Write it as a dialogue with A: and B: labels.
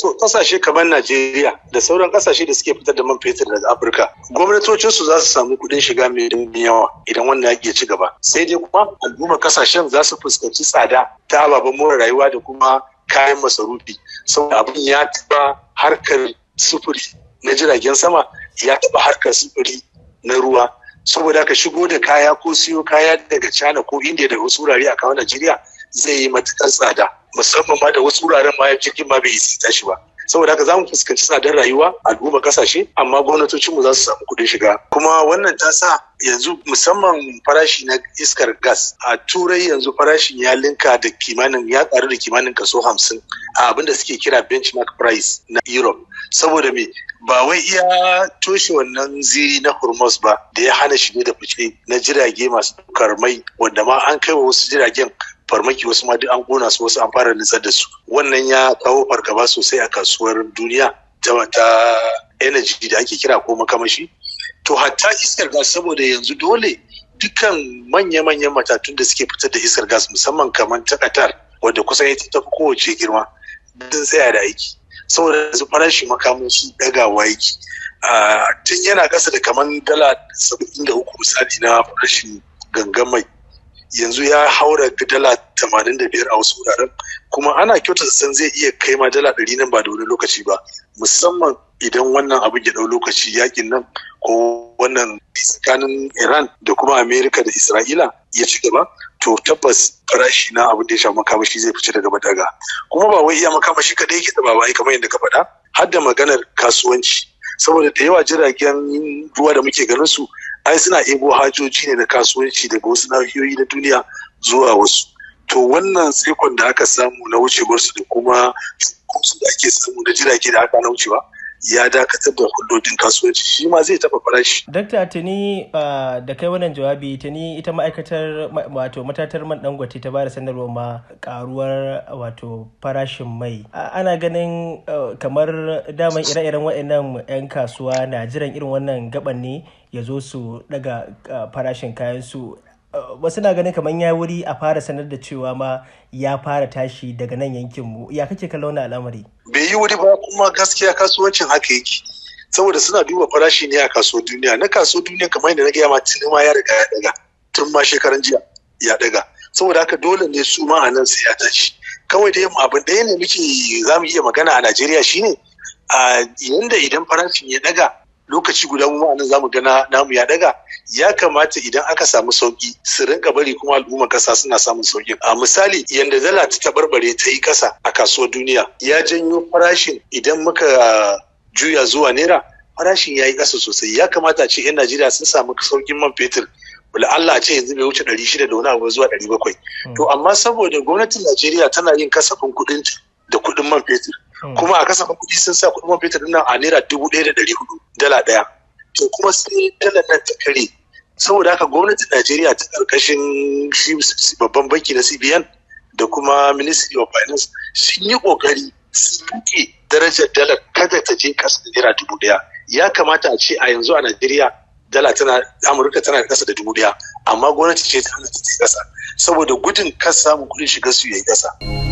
A: So kasashe kamar Najeriya da sauran kasashe da suke fitar da man fetur daga Afirka, gwamnatocinsu za su samu kuɗin shiga mai dimbin yawa idan wannan yaƙi ya ci gaba. Sai dai kuma al'ummar kasashen za su fuskanci tsada ta ababen more rayuwa da kuma kayan masarufi. Saboda abin ya taɓa harkar sufuri na jiragen sama, ya taɓa harkar sufuri na ruwa. Saboda haka shigo da kaya ko siyo kaya daga China ko India daga wasu wurare a kawo Najeriya zai yi matuƙar tsada, musamman ma da wasu wuraren ma jirgin ma bai isa tashi ba. Saboda haka za mu fuskanci tsadar rayuwa al'umma kasashe, amma gwamnatocinmu za su samu kuɗin shiga. Kuma wannan ta sa yanzu musamman farashi na iskar gas a Turai yanzu farashin ya linka da kimanin, ya karu da kimanin kaso 50 a abin da suke kira benchmark price na Europe. Saboda me? Ba wai iya toshe wannan ziri na Hormuz ba da ya hana shige da fice na jirage masu ɗaukar mai, wanda ma an kai wa wasu jiragen farmaki, wasu ma duk an kona su, wasu an fara nutsar da su. Wannan ya kawo fargaba sosai a kasuwar duniya ta energy da ake kira ko makamashi. To hatta iskar gas, saboda yanzu dole dukkan manya-manyan matatun da suke fitar da iskar gas, musamman kamar ta Qatar wadda kusan ita tafi kowace girma, sun tsaya da aiki. Saboda yanzu farashin makamashi dagawa yake, tun yana kasa da kamar $73 misali na farashin gangan mai, yanzu ya haura $85 a wasu wuraren, kuma ana kyautata san zai iya kai ma $100 nan ba da wani lokaci ba, musamman idan wannan abin ya dau lokaci, yakin nan ko wannan tsakanin Iran da kuma Amerika da Isra'ila ya ci gaba. To tabbas farashi na abin da ya shafi makamashi zai fice daga badaga. Kuma ba wai iya makamashi kadai yake taba ba, kamar yadda ka faɗa, har da maganar kasuwanci. Saboda da yawa jiragen ruwa da muke ganin su ai suna ebo hajoji ne na kasuwanci daga wasu nahiyoyi na duniya zuwa wasu. To wannan tsaikon da aka samu na wucewarsu da kuma cunkoso da ake samu na jirage da aka na wucewa ya dakatar da hulɗoɗin kasuwanci, shi ma zai taɓa farashi.
B: Dakta, tuni da kai wannan jawabi, tuni ita ma'aikatar wato matatar man Dangote ta bada sanarwar ma karuwar wato farashin mai. Ana ganin kamar daman ire-iren waɗannan 'yan kasuwa na jiran irin wannan gaban ne ya zo su daga farashin kayan su. Wasu na ganin kamar ya wuri a fara sanar da cewa ma ya fara tashi daga nan yankin mu. Ya kake kallon wannan al'amari?
A: Bai yi wuri ba, kuma gaskiya kasuwancin haka yake, saboda suna duba farashi ne a kasuwar duniya. Na kasuwar duniya, kamar yadda na gaya ma, tuni ma ya riga ya daga, tun ma shekaran jiya ya daga. Saboda haka dole ne su ma a nan sai ya tashi. Kawai dai abin ɗaya ne muke za mu iya magana a Najeriya shine a yanda idan farashin ya daga lokaci guda mu anan zamu ga namu ya daga. Ya kamata idan aka samu sauki su rinka bari kuma al'ummar kasa suna samun sauki. A misali, yanda dala ta tabarbare ta yi kasa a kasuwar duniya ya janyo farashin, idan muka juya zuwa naira, farashin ya yi kasa sosai. Ya kamata a ce 'yan Najeriya sun samu saukin man fetur, wala Allah a ce yanzu bai wuce 600 da wani abu zuwa 700. To amma saboda gwamnatin Najeriya tana yin kasafin kuɗin da kuɗin man fetur, kuma a kasafin kuɗi sun sa kuɗin man fetur nan a ₦1,400 dala ɗaya, to kuma sai dalar nan ta kare. Saboda haka gwamnatin Najeriya ta ƙarƙashin shi babban banki na CBN da kuma Ministry of Finance sun yi ƙoƙari su rike darajar dalar kada ta je ƙasa da ₦1,000. Ya kamata a ce a yanzu a Najeriya dala tana Amurka tana ƙasa da 1,000, amma gwamnati ce ta hana ta ƙasa saboda gudun kar samun kuɗin shiga su yayi ƙasa.